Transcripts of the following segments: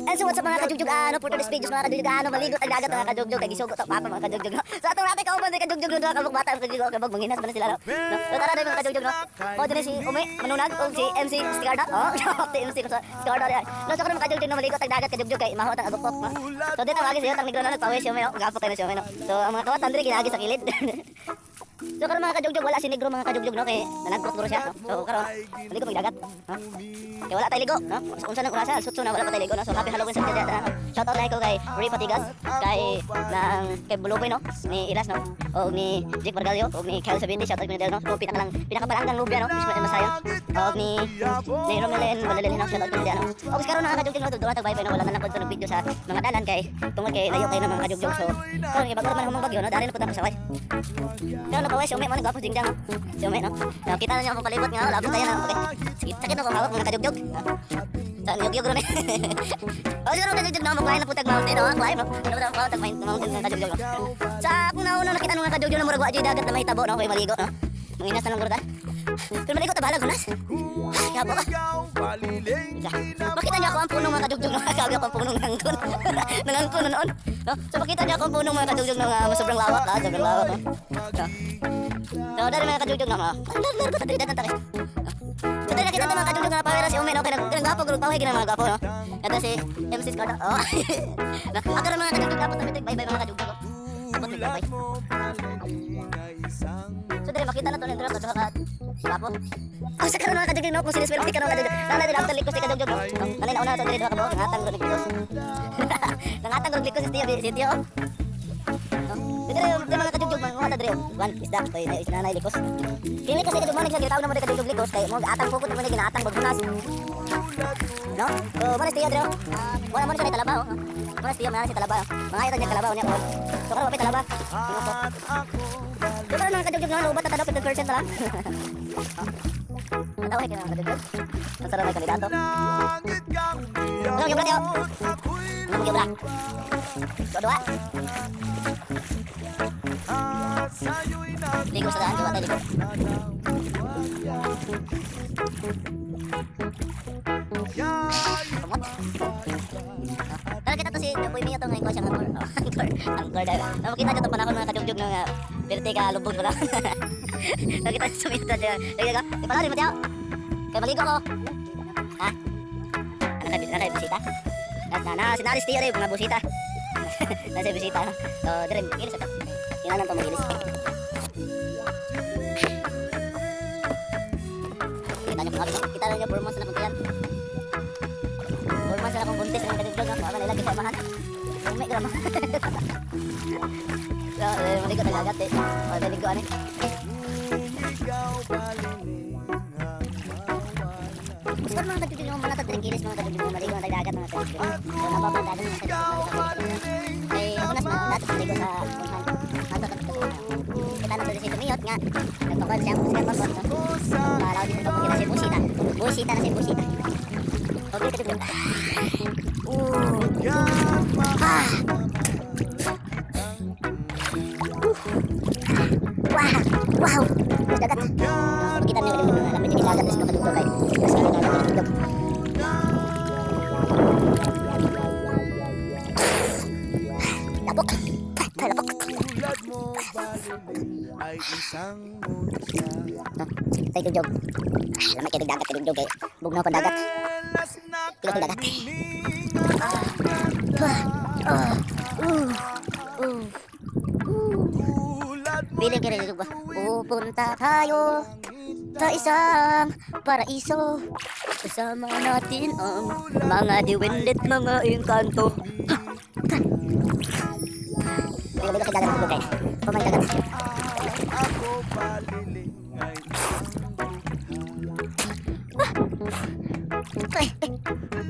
And so what's up, mga kajugjug, ano, for today's videos, mga kajugjug, ano, maligo tag dagat, mga kajugjug, kay gisugo ta papa, mga kajugjug, no. So atong natin kauban ni kajugjug, no, duha ka bata ang kajugjug, kabog manginas man na sila, no. No. So tara mga kajugjug, no. Mo diri si Umi Manunag og si MC Scarda. Oh, si MC ko sa Scarda diay. No, so karon, mga kajugjug, no, maligo tag dagat, kajugjug, kay maho tang agukok, no. So dito agi siya tang negro, no, nagpawis siya, no. Gapo kay na siya, no. So ang mga kawatan diri ginaagi sa kilid. So karon, mga kajugjug, wala si negro, mga kajugjug, no, kay nanagprot guro siya, no. So karon maligo mig dagat, no. Kay wala tay ligo, no? So, unsa nang orasa, 8 na, wala pa tay ligo, no? So happy Halloween sa tanan, no? Shout out ko kay Ray Patigas, kay nang kay Buluboy, no, ni Iras, no, og ni Jake Bargallo, og ni Kyle Sabindi, shout out ko ni Del, no? So pinakalang pinakabalanggang lubya, no? Ismael Masayon, og ni Romelin Balalin, no? Shout out ko ni Del, no? Og karon, mga kajugjug, no, duha tag bye no, wala na lang ko ng video sa mga dalan kay tungod kay layo kay ng mga kajugjug. So karon kay bago man humang bagyo, no, dari na pud ako sa way. Pero napaway si Umi mo, nagwapo dingdang, no? Si Umi, no? Nakita na niya akong palibot nga, labot tayo na. Okay. Sige, sakit na akong hawak, mga kajugjug. Saan yugyug ron eh. Oh, siguro kajugjug, no, mag-climb na putag mountain, no? Climb, no? Ano ba ang mountain, mga kajugjug, no? Sa akong nauna nakita ng mga kajugjug na murag wa dagat na mahitabo, no? Kay maligo, no? Manginas na lang guro ta. Pero maligo ta balag hunas. Yabo ka. Makita niyo ako ang punong, mga kajugjug, no? Kagi ako ang punong nangangkon. Nangangkon na noon. No? So makita niyo ako ang punong, mga kajugjug, no, nga sobrang lawak, ah, sobrang lawak, no? No. So dari, mga kajugjug, no, ang largo ta diri datan ta kay. So dari nakita ta, mga kajugjug, nga pawera si Umi, no, kay nag gwapo gud paway gina mga gwapo, no. Kada si MC Scarda. Oh. Na, ako mga kajugjug, tapos na bye bye, mga kajugjug. Tapos bye bye. So diri makita na to ni duha ka gwapo. Oh, sa karon, mga kajugjug, no, kung siniswerte ka, mga kajugjug. Nana diri after likos ni kajugjug, no. Nana nauna to diri duha ka buok nangatang gud likos. Nangatang gud likos si Tio, si Tio. Diri diri, mga kajugjug, mga ta diri. Wan isda kay isda na likos. Kini kasi kajugjug mo nagsa gitawag na mo diri kajugjug likos kay mo atang pukot mo ni ginaatang baghunas. No? So, mo na si Tio diri. Wala mo na siya talaba, oh. Mo na si Tio, mo na si talaba. Mga ito niya talaba niya. So karon wa talaba. So karon, mga kajugjug, no, ubat ta 50% na lang. Natawa kay mga kajugjug. Ang sarap may kandidato. Ano yung Tio? Ano yung bra? So dua. Ligo sa daan, duwa tayo ligo. Kamot. Tara kita to si Boy Mio to ngayon ko siyang angkor. Oh, angkor. Angkor dahil. Nakita niyo to panahon, mga kajugjug, ng pirti ka lubog wala. Nakita niyo sumita siya. Lagi ka. Ipalari mo tiyo. Kay maligo ko. Ha? Ano kay ano kay bisita? Na na na sinalis tiyo rin mga busita. Nasa bisita. So dire gilis ito. Kailangan to magilis. Kita niyo mga kita niyo 4 months na kung tiyan. 4 months na akong buntis ng kajugjug, no? Mao nila kita amahan. Umi grama. So, eh, maligo na dagat eh. O, maligo ani. Gusto mga kajugjug yung mga tadring kilis, mga kajugjug, maligo na dagat, mga kajugjug. So, nababa ang dagat, mga kajugjug. Kay ako nas na dato maligo sa unhan. Ato ka kita na si Tumiyot nga nagpakon siya ang siya pambot. Para dito kita si Busita. Busita na si Busita. Okay, kajugjug. Ooh. Ah. Wow! Wow! Dagat. Makita niyo rin mga lamig dagat is makadugtog kay. Mas kami na makadugtog. Lapok. Lapok. Ay isang mutya. Tay dugjog. Lamig kay dagat kay dugjog kay bugnaw pa dagat. Dalas na Kilo kong dagat. kanining Ah. Uh. Uh. tulad mo. Biling kay dugjog ba? Pupunta tayo sa isang paraiso. Kasama natin ang mga diwindet, mga engkanto. Ligo kay dagat dugjog kay. Pamay dagat. Ako paliling ay Ay, ay.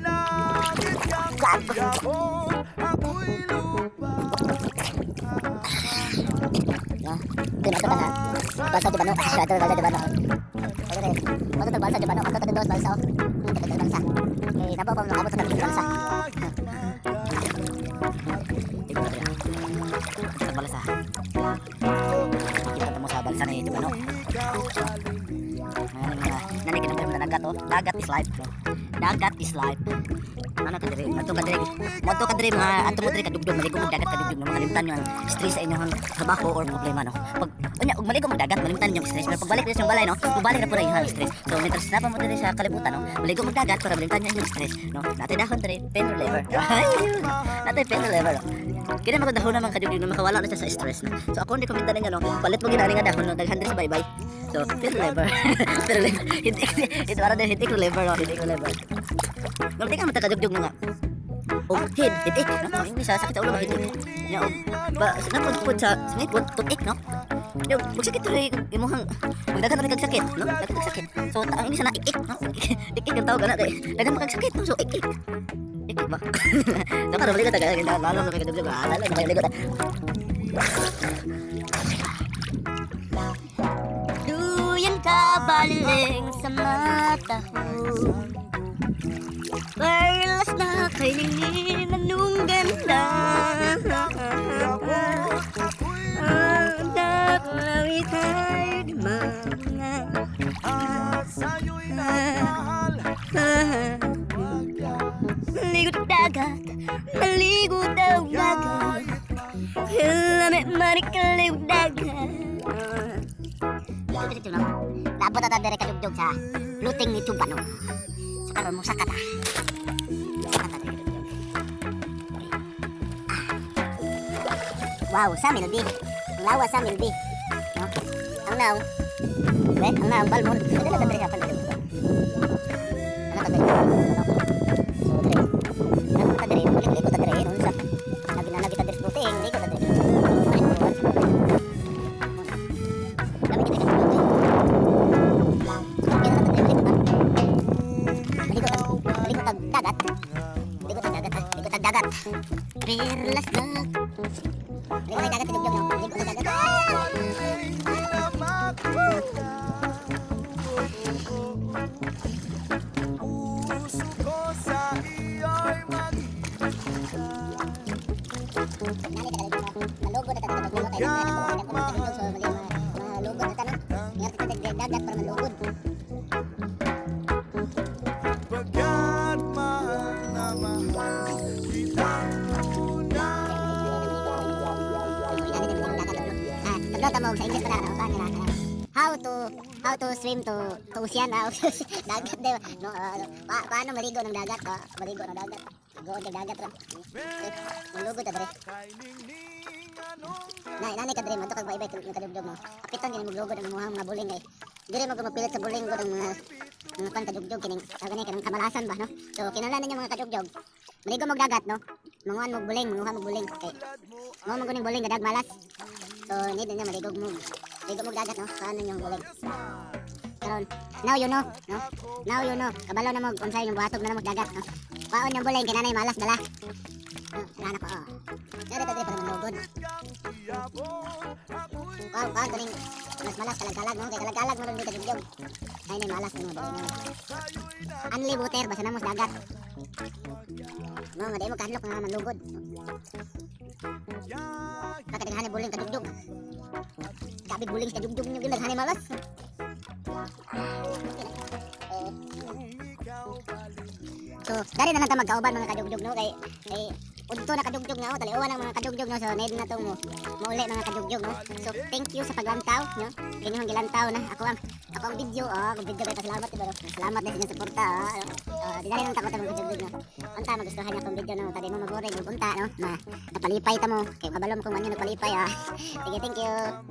langit kang Gago. yabon, ako'y lupa. No? Ito na balsa di ba no? Ito balsa di ba no? Okay. Ito to balsa di ba no? Ito to dos balsa oh. Ito to balsa. Okay, nabo pa mo abot sa balsa. Sa balsa. Kita mo sa balsa ni di ba no? Mga mga nani kinang na dagat oh. Dagat is life. No? Dagat is life. Ano ka diri? Adto ka diri. Moadto ka diri, mga adto mo diri, kadugdog, maligo mo dagat, kadugdog, no, makalimtan nyo ang stress sa inyong trabaho or problema, no. Pag unya ug maligo mo dagat, malimtan niyo ang stress. Pero pagbalik diri sa balay, no, mubalik na pud ang inyong stress. So mientras naa pa mo diri sa kalibutan, no, maligo mo dagat para malimtan niyo ang inyong stress, no. Natay dahon diri, pain reliever. Natay pain reliever, no. Kini mga dahon naman, kadugdog, no, makawala na siya sa stress, no. So ako recommend ninyo, no, palit mo gid ani nga dahon, no, daghan diri sa baybay. So pain reliever. Pain reliever. Hindi hindi para din headache reliever, no, headache reliever. No, di ka matakadugdog nga. Og headache, no? Ang English, sakit sa ulo ba, headache. Nya og ba napod pod sa ngipon, toothache, no? Nya magsakit rin imuhang magdagan rin kag sakit, no? Daghan kag sakit. So ang English na ik-ik, no? Ik-ik ang tawag ana kay daghan man kag sakit, no? So ik-ik. Ik-ik ba? So karon maligo ta kay lalo na kadugdog. Ah, lalo na maligo ta. Duyan ka baliling sa mata ko. Perlas na kay ningning, anong ganda. Ang daklawit ay di mga At sa'yo'y nagmahal. Maligo't dagat, maligo daw dagat. Lami manikaliw dagat. Dito dito, no. Naabot na ta diri, kadugdog, sa floating ni Chubano. So karon mo saka ta. Saka ta diri, kadugdog. Ah. Wow, sa milbi. Ang lawa sa milbi. No? Ang naong. We, ang naong balmon. Pwede na ta diri sa pan. Ano ta diri? Ano? So diri. Ano ta diri? Ligo ta diri unsa? Lagi na lagi ta diri sa floating, ligo ta diri. Dami kita kadugdog. Okay na natin, maligo ta. Maligo tag, maligo tag dagat. Maligo tag dagat, ha. Maligo tag dagat. Perlas na Maligo tag dagat, tidugdog, no. Maligo tag dagat. Ah! Hindi na makita. Puso ko sa iyo'y mag-iisa. Malugod na tayo, tidugdog, no. Kay nagkulang so malugod na ta, no. Ingat kita tag dagat para malugod. Pagkat mahal na mahal kitang tunay. Ah, tagdot mo sa English pala, ano, paano na? How to swim to ocean, ah, dagat di ba? No, paano maligo ng dagat? Ah, maligo ng dagat. Ligo ng dagat ra. Eh, malugod ta dre. Kay ningning anong Na, nanay ka dre, madto kag baybay nga kadugdog, no. Apiton gini moglugod ang imuhang mga buling kay diri mo mapilit sa buling gud ang mga kan kadugdog kining tawag ni kanang kamalasan ba, no. So kinahanglan ninyo, mga kadugdog, maligo mo dagat, no. Manguan mo buling, manguha mo buling kay mo man kuning buling gadag malas. So need ninyo maligo mo. Ligo mo dagat, no. Paano yung buling? Karon, now you know, no? Now you know. Kabalo na mo unsay yung buhatog na namo dagat, no? Kwaon yung buling kay nanay malas dala. No, wala na ko. Oh. Dere dere para manugod. iyabon ako'y Wow, kuan kaning mas malas kalag-kalag, no? Kay kalag-kalag mo ron dito dugyog. Ay nay malas mo dili mo. Only water basta namo sa dagat. No, nga di mo kahadlok nga manlugod. Kakadaghan buling kadugyog. Gabi buling sa kadugyog nyo gid malas. Eh, so, dari na lang ta magkauban, mga kadugyog, no, kay kay udto na kadugyog na, oh, taliwan ang mga kadugyog, no. So need na tong mo mauli, mga kadugyog, no. So thank you sa paglantaw, no. Inyong gilantaw na ako ang video, oh, akong video kay pasalamat diba, no? Salamat na sa inyong suporta, oh. Oh, di dari lang takot ang mga kadugyog, no. Unta magustuhan niya akong video, no. Tadi mo maboring ug unta, no. Ma napalipay ta mo kay kabalo mo kung manyo nagpalipay, ah. Sige, thank you.